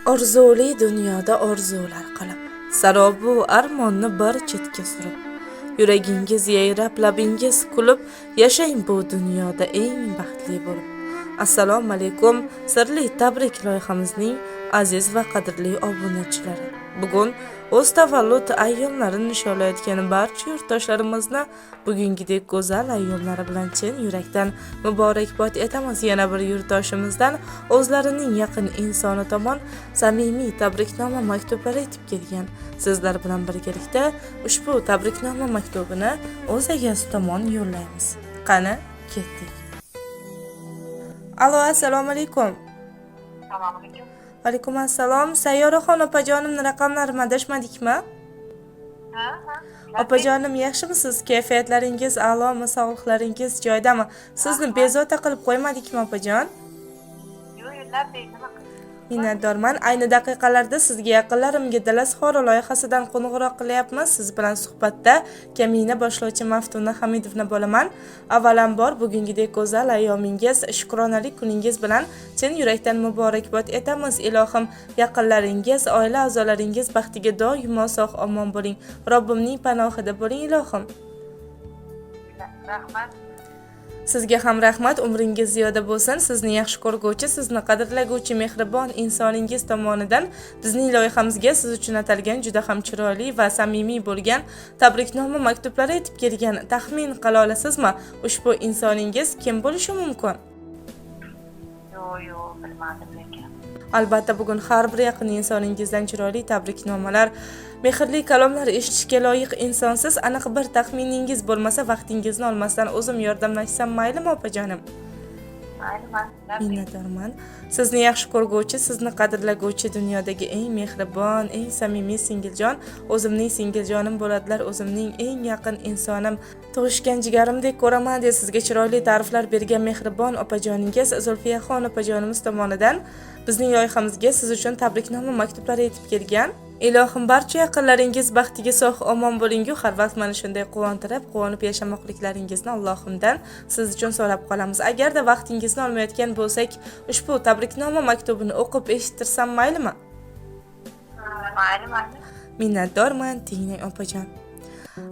Orzuli dunyoda orzular qilib, sarobu armonni bir chetga surib, yuragingiz yayrab, labingiz kulib, yashang bu dunyoda eng baxtli bo'lib. Assalomu alaykum, sirli tabrik loyihamizning aziz va qadrli obunachilari. Bugun o'z tavallud ayyomlarini nishonlayotgan barcha yurtdoshlarimizni bugungidek go'zal ayyomlari bilan chin yurakdan muborakbod etamiz. Yana bir yurtdoshimizdan o'zlarining yaqin insoni tomon samimiy tabriknoma maktublari yetib kelgan. Sizlar bilan birgalikda ushbu tabriknoma maktubini o'z egasi tomon yo'llaymiz. Qani, ketdik. Alo, assalomu alaykum. Assalomu alaykum. Alaykum assalom. Sayyoraxon opajonimni raqamlarini adashmadikmi? Ha. Opajonim, yaxshimisiz? Kayfiyatlaringiz a'lomi, sog'liqlaringiz joyidami? Sizni bezovta qilib qo'ymadikmi, opajon? Yo'q, labbay, nima qilib? Minnatdorman. Ayni daqiqalarda sizga yaqinlarimga dala izhori loyihasidan qo'ng'iroq qilyapmiz. Siz bilan suhbatda kamina boshlovchi Maftuna Hamidovna bo'laman. Avvalambor bugungidek go'zal ayyomingiz, shukronalik kuningiz bilan chin yurakdan muborakbod etamiz. Ilohim, yaqinlaringiz, oila a'zolaringiz baxtiga doimo sog' omon bo'ling. Robbimning panohida bo'ling, ilohim. Rahmat. Sizga ham rahmat, umringiz ziyoda bo'lsin. Sizni yaxshi ko'rguvchi, sizni qadrlaguvchi mehribon insoningiz tomonidan bizning loyihamizga siz uchun atalgan juda ham chiroyli va samimiy bo'lgan tabriknoma maktublari yetib kelgan. Taxmin qila olasizmi, ushbu insoningiz kim bo'lishi mumkin? Yo'q, bilmadim lekin. Albatta, bugun har bir yaqin insoningizdan chiroyli tabriknomalar, mehrli kalomlar eshitishga loyiq insonsiz. Aniq bir taxminingiz bo'lmasa, vaqtingizni olmasdan o'zim yordamlashsam maylimi, opajonim? Mayli, mayli. Labbay. Minnatdorman. Sizni yaxshi ko'rguvchi, sizni qadrlaguvchi dunyodagi eng mehribon, eng samimiy singiljon, o'zimning singiljonim bo'ladilar, o'zimning eng yaqin insonim, tug'ishgan jigarimdek ko'raman deb sizga chiroyli ta'riflar bergan mehribon opajoningiz Zulfiyaxon opajonimiz tomonidan bizning loyihamizga siz uchun tabriknoma maktublari yetib kelgan. Ilohim, barcha yaqinlaringiz baxtiga sog' omon bo'lingu, har vaqt mana shunday quvontirib, quvonib yashamoqliklaringizni Allohimdan siz uchun so'rab qolamiz. Agarda vaqtingizni olmayotgan bo'lsak, ushbu tabriknoma maktubini o'qib eshittirsam maylimi? Mayli, mayli. Minnatdorman, tinglang, opajon.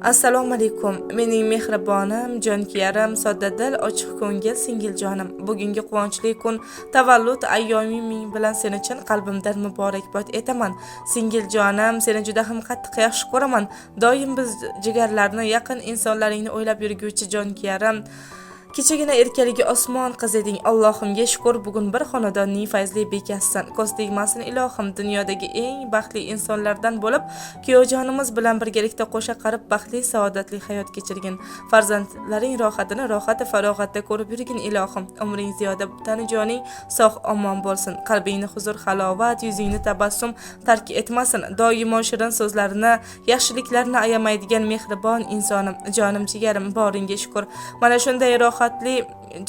Assalomu alaykum, mening mehribonim, jonkuyarim, soddadil, ochiq ko'ngil singiljonim. Bugungi quvonchli kun, tavallud ayyoming bilan seni chin qalbimdan muborakbod etaman. Singiljonim, seni juda ham qattiq yaxshi ko'raman. Doim biz jigarlarni, yaqin insonlaringni o'ylab yurguvchi jonkuyarim. Kechagina erkaligi osmon qiz eding. Allohimga shukur, bugun bir xonadonning fayzli bekasisan. Ko'z tegmasin, ilohim, dunyodagi eng baxtli insonlardan bo'lib, kuyovjonimiz bilan birgalikda qo'sha qarib, baxtli, saodatli hayot kechirgin. Farzandlaring rohatini rohati farog'atda ko'rib yurgin, ilohim. Umring ziyoda, tani joning sog' omon bo'lsin. Qalbingni huzur halovat, yuzingni tabassum tark etmasin. Doimo shirin so'zlarini, yaxshiliklarni ayamaydigan mehribon insonim, jonim jigarim, boringga shukur. Mana shunday rohatli,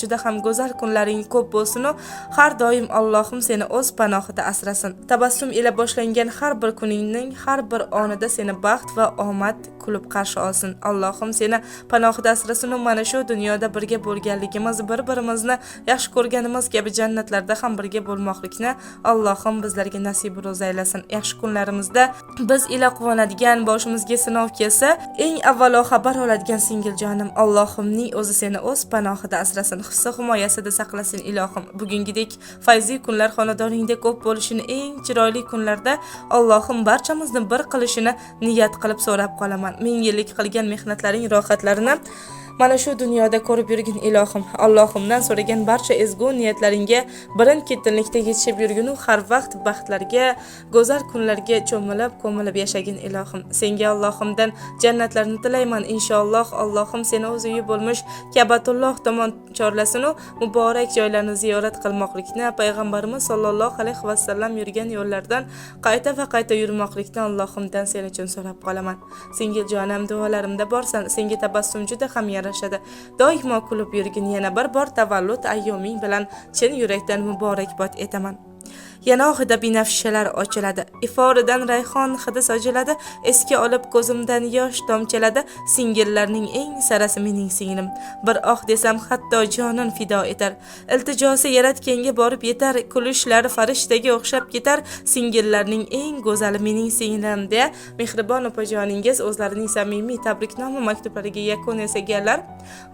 juda ham go'zal kunlaring ko'p bo'lsin-u, har doim Allohim seni o'z panohida asrasin. Tabassum ila boshlangan har bir kuningning har bir onida seni baxt va omad kulib qarshi olsin. Allohim seni panohida asrasin-u, mana shu dunyoda birga bo'lganligimiz, bir-birimizni yaxshi ko'rganimiz kabi jannatlarda ham birga bo'lmoqlikni Allohim bizlarga nasib ro'za aylasin. Yaxshi kunlarimizda biz ila quvonadigan, boshimizga sinov kelsa, eng avvalo xabar oladigan singiljonim, Allohimning o'zi seni o'z panohida asrasin, hifzi himoyasida saqlasin, ilohim. Bugungidek fayzli kunlar xonadoningda ko'p bo'lishini, eng chiroyli kunlarda Allohim barchamizni bir qilishini niyat qilib so'rab qolaman. Ming yillik qilgan mehnatlaring rohatlarini mana shu dunyoda ko'rib yurgin, ilohim. Allohimdan so'ragan barcha ezgu niyatlaringga birin ketinlikda yetishib yurgin-u, har vaqt baxtlarga, go'zal kunlarga cho'milib, ko'milib yashagin, ilohim. Senga Allohimdan jannatlarni tilayman, inshaalloh. Allohim seni o'z uyi bo'lmish Ka'batulloh tomon chorlasin-u, muborak joylarni ziyorat qilmoqlikni, payg'ambarimiz sollallohu alayhi vasallam yurgan yo'llardan qayta va qayta yurmoqlikni Allohimdan sen uchun so'rab qolaman. Singiljonim, duolarimda borsan, senga tabassum juda ham yarashadi. Doimo kulib yurgin. Yana bir bor tavallud ayyoming bilan chin yurakdan muborakbod etaman. Yanog'ida binafshalar ochiladi, iforidan rayhon hidi sochiladi, esga olib ko'zimdan yosh tomchiladi. Singillarning eng sarasi mening singlim. Bir oh desam hatto jonin fido etar. Iltijosi yaratganga borib yetar, kulishlari farishtaga o'xshab ketar. Singillarning eng go'zali mening singlim, deya mehribon opajoningiz o'zlarining samimiy tabriknoma maktublariga yakun yasaganlar.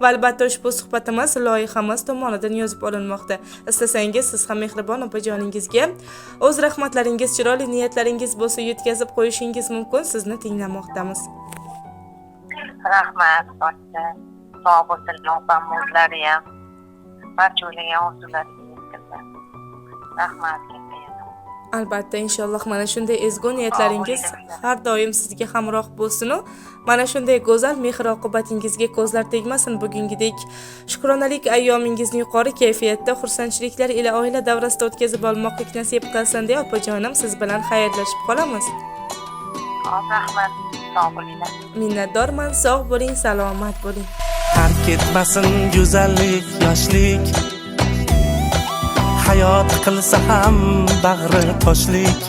Va albatta ushbu suhbatimiz loyihamiz tomonidan yozib olinmoqda. Istasangiz siz ham mehribon opajoningizga o'z rahmatlaringiz, chiroyli niyatlaringiz bo'lsa yetkazib qo'yishingiz mumkin. Sizni tinglamoqdamiz. Rahmat, barcha. Sog' bo'lsin opam o'zlari ham. Barcha o'ylagan orzulariga yetsinlar. Rahmat katta yana. Albatta, inshaalloh mana shunday ezgu niyatlaringiz har doim sizga hamroh bo'lsin-u, mana shunday go'zal mehr oqibatingizga ko'zlar tegmasin. Bugungidek shukronalik ayyomingizni yuqori kayfiyatda, xursandchiliklar ila oila davrasida o'tkazib olmoqlik nasib qilsin, deya opajonim siz bilan xayrlashib qolamiz. Hop, rahmat. Sog' bo'linglar. Minnatdorman, sog' bo'ling, salomat bo'ling. Tark etmasin go'zallik, yoshlik. Hayot qilsa ham bag'ri toshlik.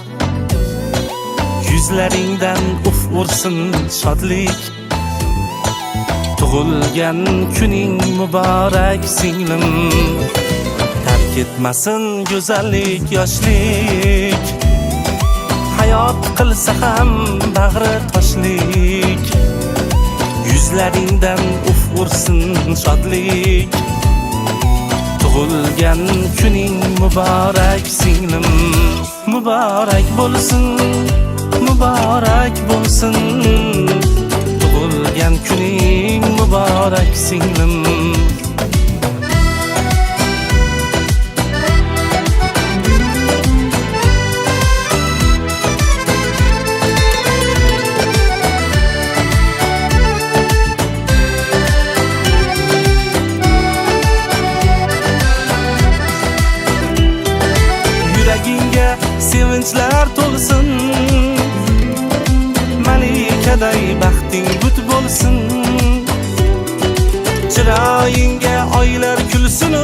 Yuzlaringdan uf ursin shodlik. Tug'ilgan kuning muborak, singlim. Tark etmasin go'zallik, yoshlik. Hayot qilsa ham bag'ri toshlik. Yuzlaringdan uf ursin shodlik. Tug'ilgan kuning muborak, singlim. Muborak bo'lsin, muborak bo'lsin. Tug'ilgan kuning muborak, singlim. Yuragingga sevinchlar to'lsin. Malikaday baxting but bo'lsin. Chiroyingga oylar kulsin,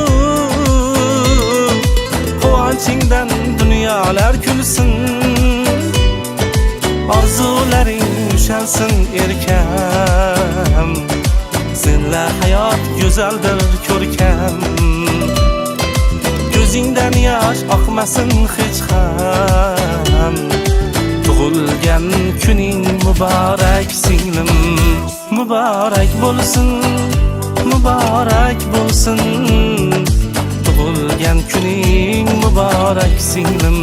quvonchingdan dunyolar kulsin. Orzularing ushalsin, erkam. Senla hayot go'zaldir, ko'rkam. Ko'zingdan yosh oqmasin hech ham. Tug'ilgan kuning muborak, singlim. Muborak bo'lsin, muborak bo'lsin. Tug'ilgan kuning muborak, singlim.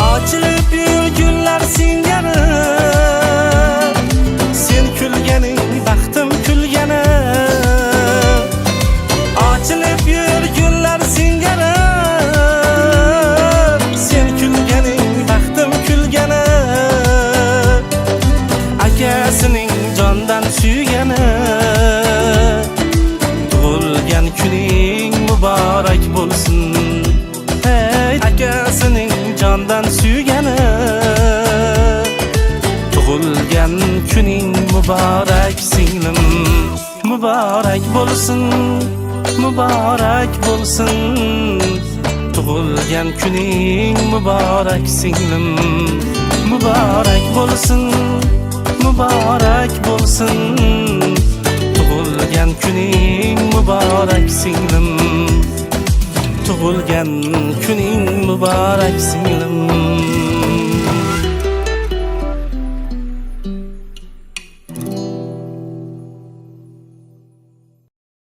Ochilib yur gullar singari. Sen kulganing baxtim kulgani. Ochilib yur gullar singari. Sen kulganing baxtim kulgani. Akasining jondan suygani. Tug'ilgan kuning muborak bo'lsin. Hey, akasining jondan suygani. Tug'ilgan kuning muborak, singlim. Muborak bo'lsin, muborak bo'lsin. Tug'ilgan kuning muborak, singlim. Muborak bo'lsin, muborak bo'lsin. Tug'ilgan kuning muborak, singlim. Tug'ilgan kuning muborak, singlim.